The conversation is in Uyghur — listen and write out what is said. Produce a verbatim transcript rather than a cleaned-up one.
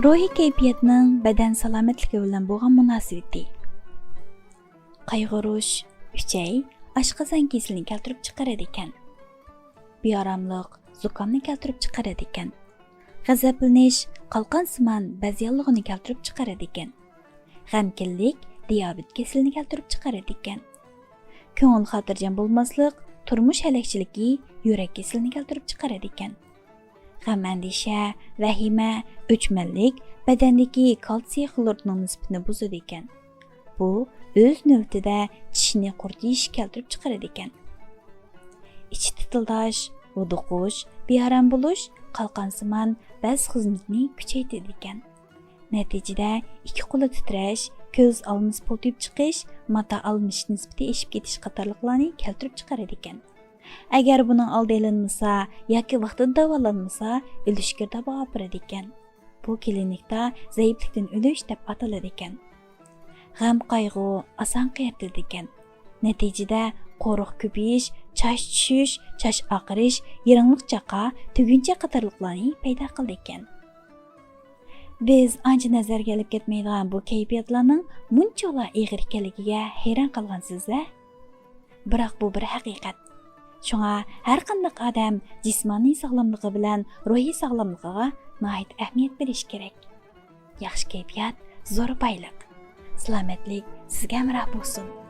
روھىي كەيپىياتنىڭ بەدەن سالامەتلىكى بىلەن بولغان مۇناسىۋىتى. قايغۇرۇش، ئۈچەي، ئاشقازان كېسىلىنى كەلتۈرۈپ چىقىرىدىكەن. بىئاراملىق زۇكامنى كەلتۈرۈپ چىقىرىدىكەن. غەزەپلىنىش قالقانسىمان بەز ياللۇغىنى كەلتۈرۈپ چىقىرىدىكەن. غەمكىنلىك دىيابېت كېسىلىنى كەلتۈرۈپ چىقىرىدىكەن. كۆڭۈل خاتىرجەم بولماسلىق تۇرمۇش ھەلەكچىلىكى يۈرەك كېسىلىنى كەلتۈرۈپ چىقىرىدىكەن. غەم-ئەندىشە، ۋەھىمە، ئۆچمەنلىك بەدەندىكى كالتسىي خلوردىنىڭ نىسبىتىنى بۇزىدىكەن. بۇ ئۆز نۆۋىتىدە چىشنى قۇرۇتۇش كەلتۈرۈپ چىقىرىدىكەن. ئىچى تىتىلداش، ھودۇقۇش، بىئارام بولۇش قالقانسىمان بەز خىزمىتىنى كۈچەيتىدىكەن. نەتىجىدە ئىككى قولى تىترەش، كۆز ئالمىسى پۇلتىيىپ چىقىش، ماتا ئالمىشىش نىسبىتى ئېشىپ كېتىش قاتارلىقلارنى كەلتۈرۈپ چىقىرىدىكەن. ئەگەر بۇنىڭ ئالدى ئېلىنمىسا ياكى ۋاقتىدا داۋالانمىسا، ئۆلۈش گىردابىغا ئاپىرىدىكەن. بۇ كلىنىكىدا زەئىپلىكتىن ئۆلۈش دەپ ئاتىلىدىكەن. غەم-قايغۇ ئاسان قېرىتىدىكەن. نەتىجىدە قورۇق كۆپىيىش، چاچ چۈشۈش، چاچ ئاقىرىش، يىرىڭلىق چاقا، تۈگۈنچە قاتارلىقلارنى پەيدا قىلىدىكەن. بىز ئانچە نەزەرگە ئېلىپ كەتمەيدىغان بۇ كەيپىياتلارنىڭ مۇنچىۋالا ئېغىر ئىكەنلىكىگە ھەيران قالغانسىز-ھە؟ بىراق بۇ بىر ھەقىقەت. شۇڭا ھەر قانداق ئادەم جىسمانىي ساغلاملىقى بىلەن روھىي ساغلاملىقىغا ناھايىتى ئەھمىيەت بېرىشى كېرەك. ياخشى كەيپىيات زور بايلىق. سالامەتلىك سىزگە ھەمراھ بولسۇن.